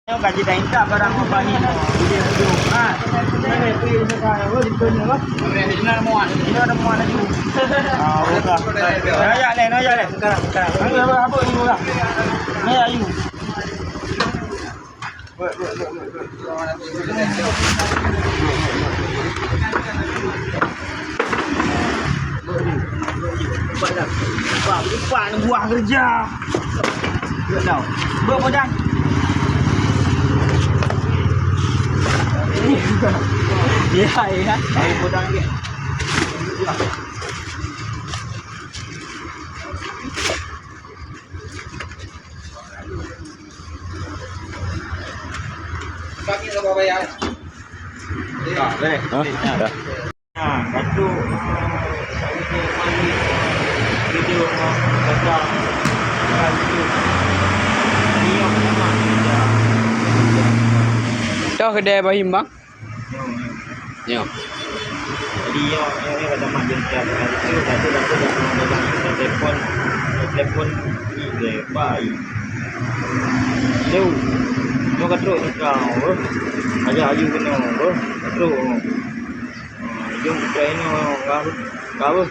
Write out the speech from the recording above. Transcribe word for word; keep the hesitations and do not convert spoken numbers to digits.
Nyoe ka jeuet intat barang mubahing. Ha. Ini ada muat. Ini ada muat lagi. Ah, buka. Nyoe jak leh, nyoe jak leh. Sekarang, sekarang. Ayo, apa, apa ni, buka? Nyoe ayu. Lupa, lupa buah kerja. Beuh, Bodan. Ya, ya. Ayo, Bodan, ya. Hah? Dah. Ha, Datuk, ah, video, ah, gagal. Gagal video. Ni yang pertama, ya. Toh kedai Bahim, bang? Nyoe, nyoe. Nyoe. Jadi, nyoe, nyoe, nyoe kata mak jeuet cak, kata tu, kata tu, kata tu, kata tu, kata telepon, telepon, ni deh, bai. Jauh. Nyoe ka trok ni kau, beuh. Ajak aju keunoe, beuh. Ka trok. Ah, jom kita ini, kau, kau, beuh.